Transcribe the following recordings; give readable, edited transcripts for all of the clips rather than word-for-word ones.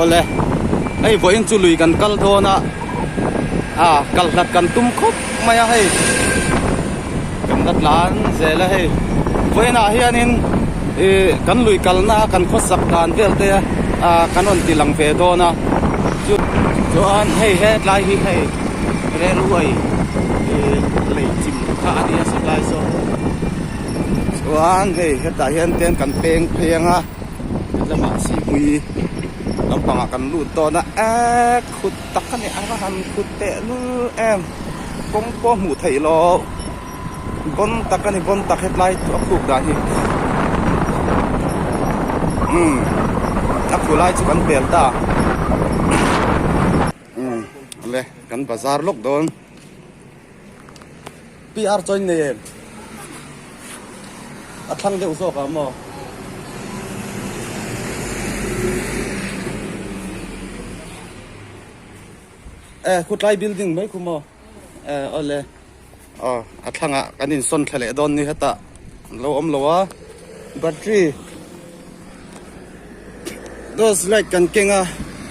Awle, hei vawiin chu lui kan kal dawn a, a kal hlat kan tum khawp mai a hei, kan la tlan zel a hei, vawiinah hianin ih kan lui kalna kan khawsak dan vel te a kan rawn ti lang ve dawn a, chu chuan hei hetlai hi hei railway ih lei chim kha a nia sawtlai saw chuan hei hetah hian ten kan peng phei ang a. Lamah sihpui lampangah kan lut dawn a eee khut tak a ni a va han khut teh lul em kawng pawh hmuh theih loh bawn tak a ni bawn tak hetlai chu a khuk dan hi umm a khu lai chu kan pel ta umm le kan bazar lawk dawn PR chaw in nei em? A thlang deuh zawk ah maw? Eh khutlai building mai khu maw? Eh awle aw a thlang ah kan in sawn thla leh dawn ni hetah an lo awm lo a battery torch light kan keng a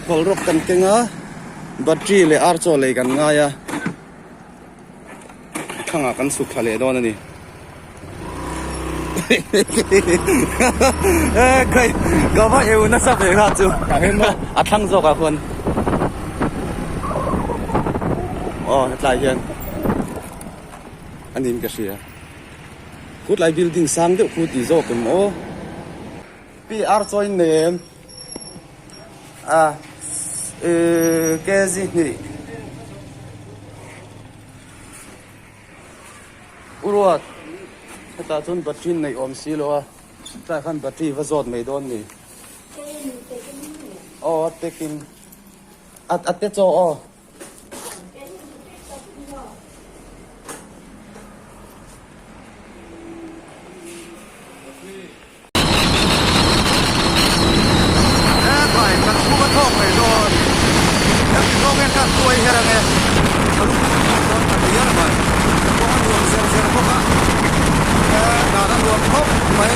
phawlrawk kan keng a battery leh ar chaw lei kan ngai a. Thangah kan chhuk thla leh dawn a ni. Kai ka va eu nasa ve kha chu a thlang zawk ah khuan aw hetlai hian a niin ka hria khutlai building sang deuh khu tih zawk em aw PR chaw in nei em a kg hnih. U Ruat, hetah chuan battery neih awm si lo a, tlai khan battery va zawt mai dawn ni. Aw a packing a a te chaw aw. Hetlai kan chhung a thawk mai dawn hemi zawng hian khan tuai her ange ka lung a dawn ta dial mai kawng a nuam zer zer bawk a he dan a nuam khawp mai.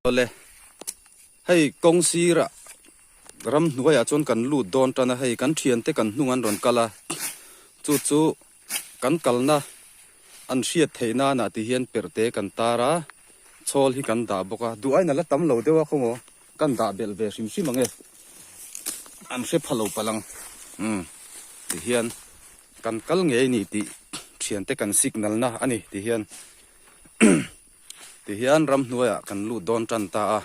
Awle hei kawng sirah ramhnuaiah chuan kan lut dawn tan a hei kan thiante kan hnung an rawn kal a chu chu kan kalna an hriat theih nana ti hian perhte kan tar a chhawl hi kan dah bawk a duh aiin a la tam lo deuh a khawngaw kan dah belh ve hrim hrim ang e an hre pha lo palh ang umm ti hian kan kal ngei ni tih thiante kan signal na a ni ti hian ti hian ramhnuaiah kan lut dawn tan ta a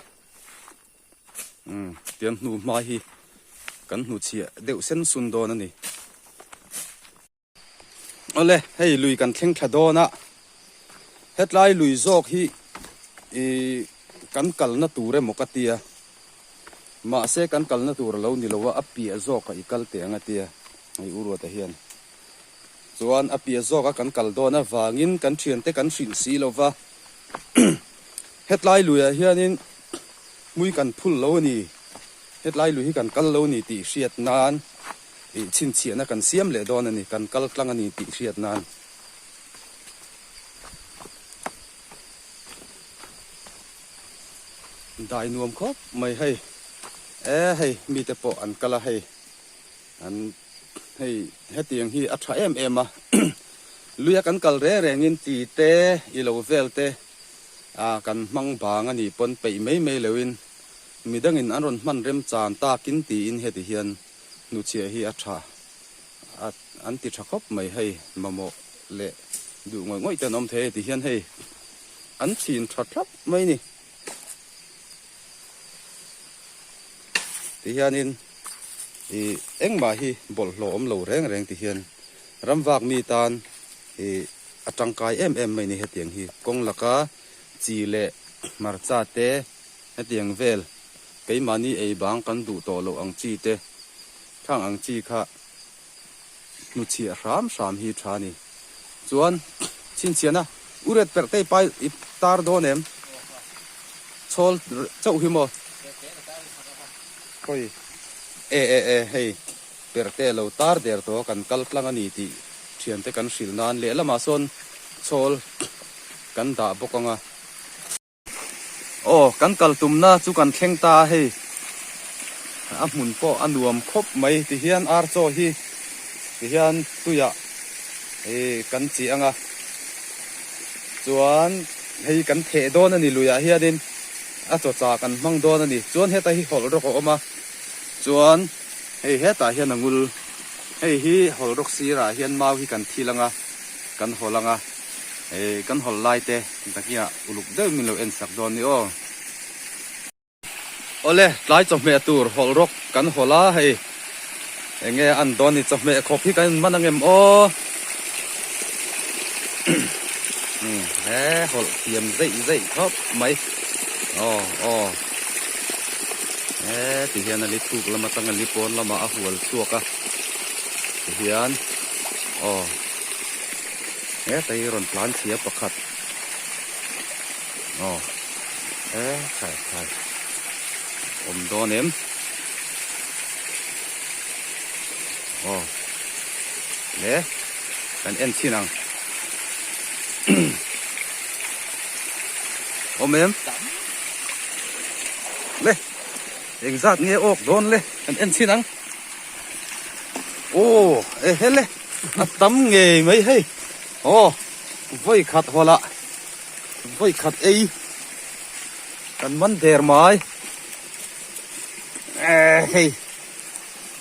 umm tiang hnu hma hi kan hnuchhiah deuh sen sun dawn a ni. Awle, hei lui kan thleng thla dawn a, hetlai lui zawk hi ih kan kalna tur emaw ka tia, mahse kan kalna tur a lo ni lo a, a piah zawk ah i kal teh ang a tia, hei U Ruata hian. Chuan a piah zawk a kan kal dawn avangin kan thiante kan hrilh si lo va, hetlai luiah hianin hmui kan phul lo a ni, hetlai lui hi kan kal lo a ni tih hriat nan, Ih chhinchhiahna kan siam leh dawn a ni, kan kal tlang a ni tih hriat nan. Dai nuam khawp mai hei, e hei mite pawh an kal a hei, an hei hetiang hi a tha em em a, luia kan kal reng rengin ti te i lo vel te a kan hmang bang a nih pawn peih mai mai loin midangin an rawn hman remchan takin tiin heti hian Hnuchhiah hi a tha a an ti tha khawp mai hei mamawh leh duh ngawih ngawih te an awm thei a ti hian hei an chhin tha thlap mai ni ti hianin ih engmah hi bawlhhlawh awm lo reng reng ti hian ramvak mi tan ih a tangkai em em mai ni hetiang hi kawng laka chi leh hmarcha te hetiang vel. Keimahni ei bang kan duh tawh loh ang chi te, khang ang chi kha Hnuchhiah hram hram hi tha a ni. Chuan chhinchhiahna u ret perh te i pai i tar dawn em? Chhawl chauh hi maw? Khawi e e e hei perh te lo tar der tawh a kan kal tlang a ni tih thiante kan hrilh nan lehlamah sawn chhawl kan dah bawk ang a. Aw kan kal tumna chu kan thleng ta a hei a hmun pawh a nuam khawp mai tihian ar chaw hi tihian tuiah ih kan chi ang a chuan hei kan theh dawn a ni luiah hianin a chaw chah kan hmang dawn a ni chuan heta hi hawlh rawk a awm a chuan hei hetah hian a ngul hei hi hawlh rawk sirah hian mau hi kan thil ang a kan hawlh ang a. Hei kan hawl lai te takia uluk deuh min lo en sak dawn ni aw. Awle tlai chawhmeh tur hawlh rawk kan hawl a hei enge an dawn ni chawhmeh khawp hi kan in man angem aw. He hawlh thiam zeih zeih khawp mai aw aw he ti hian a li thuk lam atang a li pawn lamah a hual chhuak a ti hian aw. Heta hi rawn tlan chhia pakhat aw e khai khai awm dawn em aw le kan en chhin ang awm em le engzat nge awk dawn le kan en chhin ang. Aw e hele a tam ngei mai hei aw vawi khat hawlh ah vawi khat ei kan man der mai e hei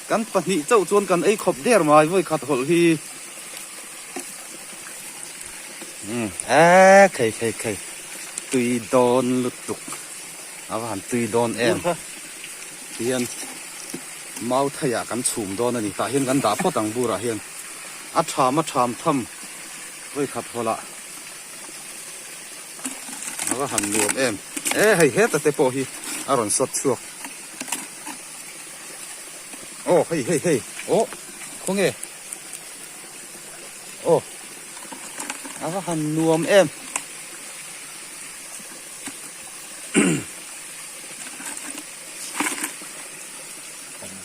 kan pahnih chauh chuan kan ei khawp der mai vawi khat hawlh hi umm e khei khei khei tui dawn lutuk a va han tui dawn em tihian. Mau theiah kan chhum dawn a ni. Tah hian kan dah phawt ang burah hian a tham a tham tham vawi khat hawlah a va han nuam em. E hei heta te pawh hi a rawn sawt chhuak. Aw hei hei hei aw khawnge aw a va han nuam em.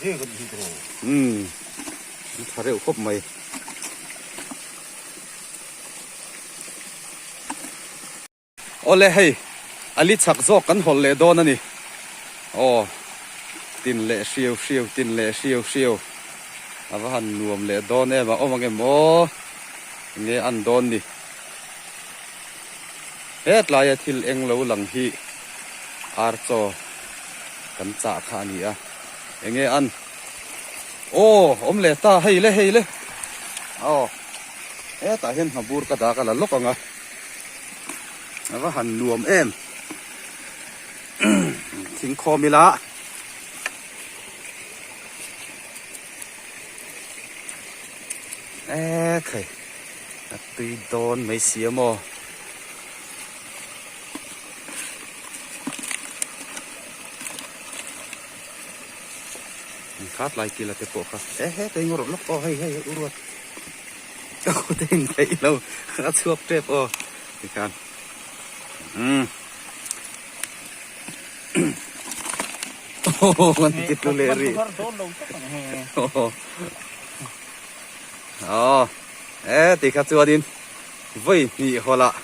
Umm an tha reuh khawp mai. Awle hei a li chak zawk kan hawlh leh dawn a ni. Aw tin leh hriau hriau tin leh hriau hriau a va han nuam leh dawn em a awm ang em aw enge an dawn ni. Hetlaia thil eng lo lang hi ar chaw kan chah kha a ni a, enge an aw awm leh ta hei le hei le aw hetah hian hmabur ka dak a la lawk ang a, a va han nuam em thingkhawm ila. Ekhai a tui dawn mai si a maw. Khat lai kila te pawh kha e he te ngawrh lawk aw hei hei u ruat ka kut a in theih lo a chhuak tep aw tikhan umm aw an ti tlu leh rih aw e tikha chuanin vawi hnih hawlh ah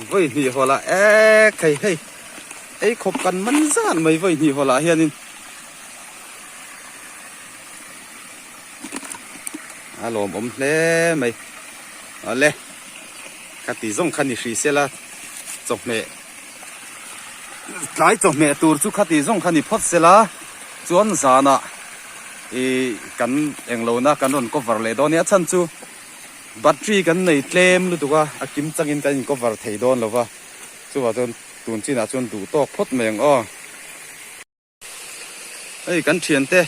vawi hnih hawlh ah e khei hei ei khawp kan man zan mai vawi hnih hawlh ah hianin a lawmawm hle mai awle ka ti zawng kha ni hrih sela chawhmeh tlai chawhmeh tur chu kha ti zawng kha ni phawt sela chuan zanah ih kan englo na kan rawn cover leh dawn nia a chhan chu battery kan nei tlem lutuk a a kim changin kan in cover thei dawn lo va chuvah chuan tun chinah chuan duh tawk phawt mai ang aw. Hei kan thiante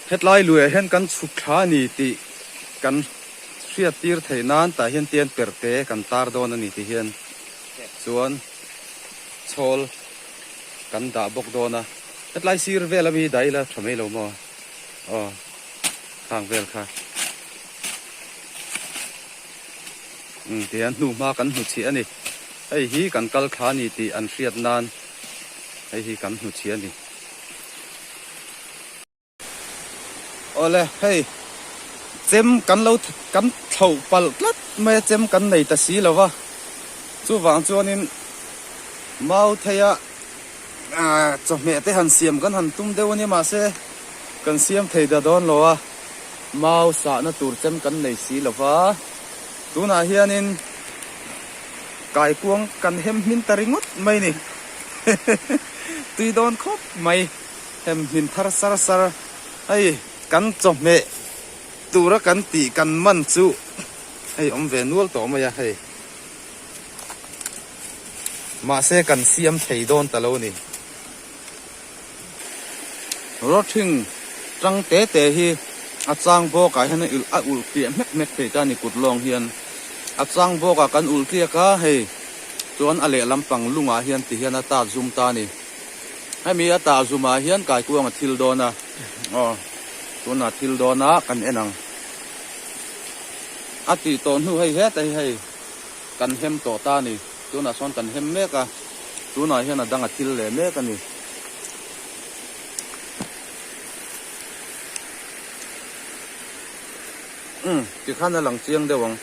hetlai luiah hian kan chhuk thla a ni tih kan hriat tir theih nan tah hian tian perte kan tar dawn a ni tih hian chuan chhawl kan dah bawk dawn a hetlai sir vel ami dah ila tha mai lo maw aw. Khang vel kha. Umm tihian hnuhma kan hmu chhiah a ni. Hei hi kan kal thla a ni tih an hriat nan hei hi kan hmu chhiah a ni. Awle hei chem kan lo kan thloh palh tlat mai a chem kan nei ta si lo va chuvang chuanin mau theia ah chawhmeh te han siam kan han tum deuh a nia mahse kan siam thei ta dawn lo a mau sahna tur chem kan nei si lo va tunah hianin kaikuang kan hem hmin ta ringawt mai a ni tui dawn khawp mai. Hem hmin thar sar sar hei kan chawhmeh tura kan tih kan man chu hei awm ve nual tawh mai a hei mahse kan siam thei dawn ta lo a ni. Rawthing tang te te hi a chang bawk ah hian a ulh tliah hmek hmek thei ta a ni kut lawng hian a chang bawk ah kan ulh tliak a hei chuan a lehlam pang lungah hian ti hian a tat zum ta a ni. Hemi a tah zumah hian kaikuang a thil dawn a, aw tunah thil dawn a kan en ang. A tih tawh hnu hei heta hi hei kan hem tawh ta a ni, tunah sawn kan hem mek a, tunah hian a dang a thil leh mek a ni. Umm tikhan a lang chiang deuh ang.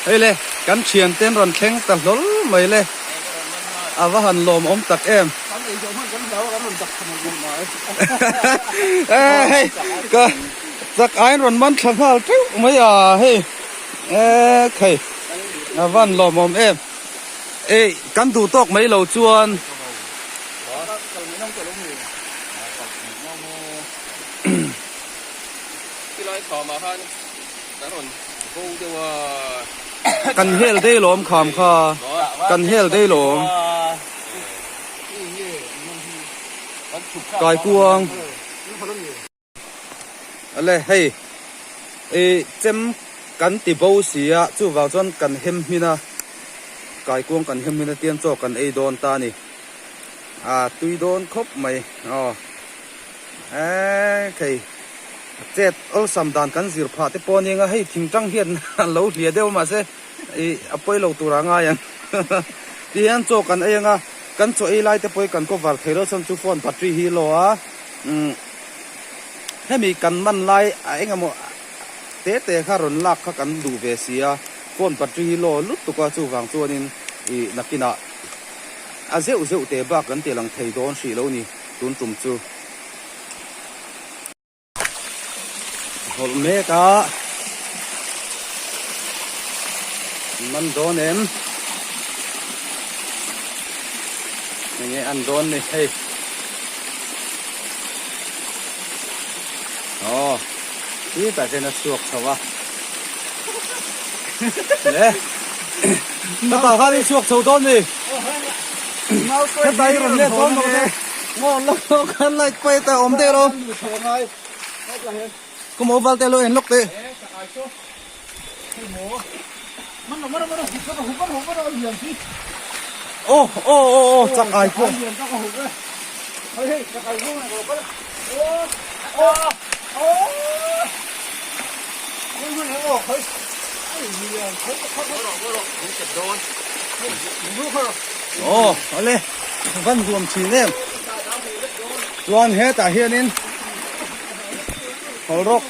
Hei le, kan thian ten rawn thleng ta hlawl mai le, a va han lawmawm tak em. Hei, ka chak aiin rawn man thla nghal teuh mai a, hei, ekhei, a va han lawmawm em. Ei, kan duh tawk mai lo chuan. Kan hel dei lawm kham kha, kan hel dei lawm. Kaikuang. Ale hei ih chem kan ti bo si a chuvang chuan kan hem hmin a kaikuang kan hem hmin a tian chaw kan ei dawn ta a ni a tui dawn khawp mai aw eee khei chet awlsam dan kan zir phah te pawh a ni ang a hei thingtang hian an lo hliah deuh a mahse ih a pawi lo tur a ngai ang tihian chaw kan ei ang a kan chaw ei lai te pawh hi kan cover thei lo chuan chu phone battery hi low a. Umm hemi kan man lai a eng emaw te te kha rawn lak kha kan duh ve si a, phone battery hi low lutuk a chuvang chuanin ih nakinah a zeuh zeuh te bak kan ti lang thei dawn hrih lo ni tun tum chu. Hawlh mek a man dawn em enge an dawn ni hei aw titah hian a chhuak chho a le ka tah khan i chhuak chho dawn ni heta i rawn let dawn lo te ngaw lo khan light pawh heta awm deuh lo. Ka mobile te lo en lawk teh. Aw aw aw aw chak ai pawh. Aw awle van huam thin em. Chuan hetah hianin Hawlh rawk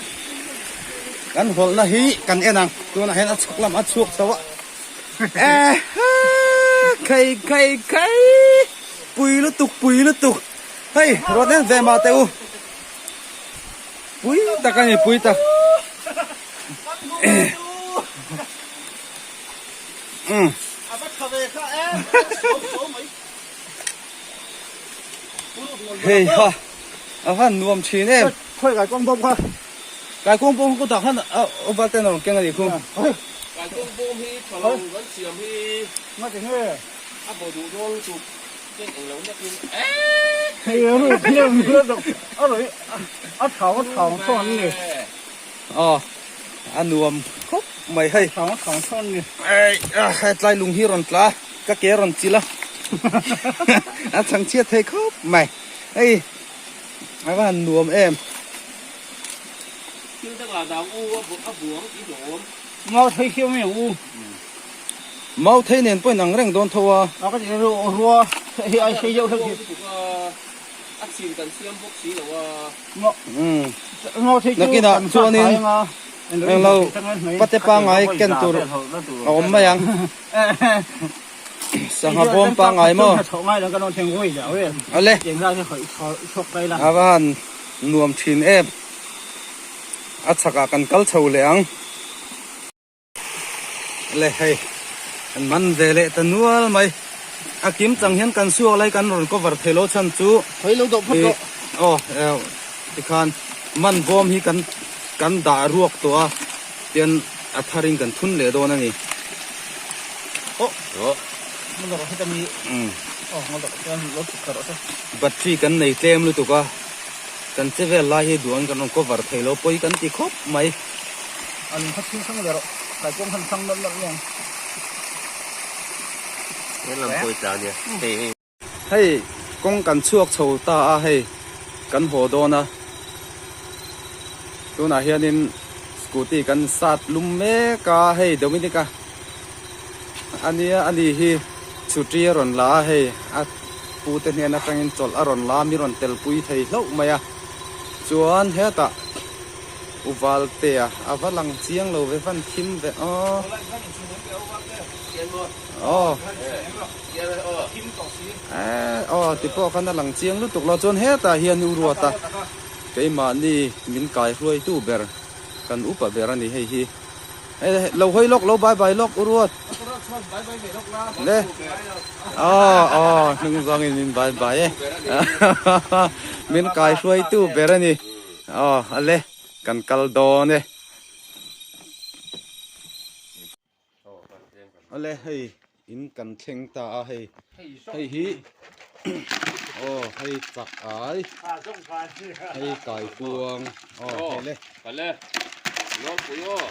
kan hawlhna hi kan en ang tunah hian a chhak lam a chhuak chho a khai khai khai pui lutuk pui lutuk hei rawn en ve mah teh u pui tak a ni pui tak umm Hei ha a han nuam thin em. Khawi kaikuang bawm kha. Kaikuang bawm kawtah khan a over ten a rawn keng a nih khu. Kaikuang bawm hi tha lo kan siam hi. Nga ti nge. A bo duh dawn lutuk ken eng lo nakin Hei a rawn hliam hliam a rawn a thau a thau sawn a ni. Aw. A nuam khawp mai hei. Ei tlai lung hi rawn tla ka ke rawn chil a a chhang chhiat thei khawp mai hei a va han nuam em. Thil dangah dang u a buang tih hlawm. Mau thei hiam mai ang u. Mau thei nen pawhin ang reng dawn tho a. A ka ti rua hei ai sei deuh hlek hi. A chhin kan siam bawk si lo a. Mau thei chu Nakinah kan chuanin hrang a. Englo pate pangngai ken tur a awm mai ang. Sangha bawm pangngai maw? Awle. A va han nuam thin em. A chhakah kan kal chho leh ang. Le hei an man ve leh ta nual mai a kim chang hian kan suak lai kan rawn cover thei lo chhan chu Hei lo dawh phawt tawh. Aw tikhan man bawm hi kan kan dah ruak tawh a tian a thar in kan thun leh dawn a ni. Aw Battery kan nei tlem lutuk a kan che vel lai hi duh ang kan rawn cover thei lo pawi kan ti khawp mai. A lung kha chhing hrang ve rawh, kaikuang khan hrang nawlh nawlh nia. He lam pawh i tla nia, hei hei. Hei kawng kan chhuak chho ta a hei kan haw dawn a, tunah hianin scooty kan sat lum mek a hei Dominic-a a nia a ni hi chhuti a rawn la a hei a pute hnen atangin chawlh a rawn la a mi rawn telpui thei hlauh mai a chuan hetah. U Valtea a va lang chiang lo ve van thim ve aw. Aw. Aw ti pawh khan a lang chiang lutuk lo chuan hetah hian U Ruata keimahni min kai hruaitu ber kan upa ber a ni hei hi. Lo hawi lawk lo bye bye lawk U Ruat. Le. Aw aw hnung zawngin min bye bye e. Min kai hruaitu ber a ni. Aw ale kan kal dawn e. Ale hei in kan thleng ta a hei hei hi aw hei chak ai hei kaikuang aw hei le. Kale lawmpui aw.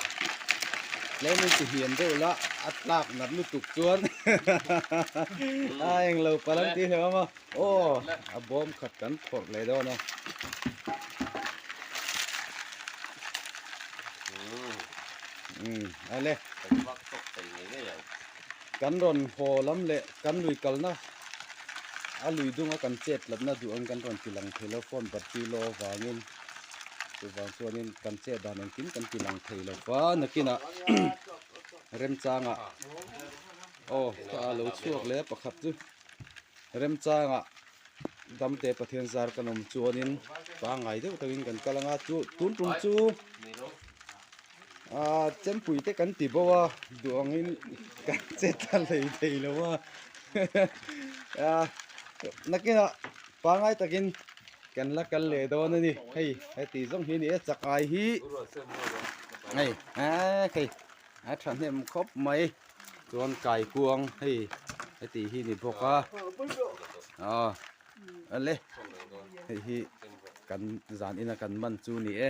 Tlem in ti hniam deuh la a tlak nat lutuk chuan a englo palh an ti hleuh a. Aw a bawm khat kan phawrh leh dawn a. Umm ale. Kan rawn haw lam leh kan lui kalna a lui dunga kan chet latna duh ang kan rawn ti lang thei lo phone battery low avangin chuvang chuanin kan chet dan engkim kan ti lang thei lo va nakinah remchangah aw ka lo chhuak leh a pakhat chu. Remchangah damte Pathian zar kan awm chuanin pangngai deuh takin kan kal anga chu tun tum chu ah chempui te kan ti bo a duh angin kan che ta hlei thei lo a ah nakinah pangngai takin kan la kal leh dawn a ni hei heti zawng hi a ni e chak ai hi hei hei a thahnem khawp mai. Chuan kaikuang hei heti hi ni bawk a aw ale hei hi kan zan ina kan man chu ni e.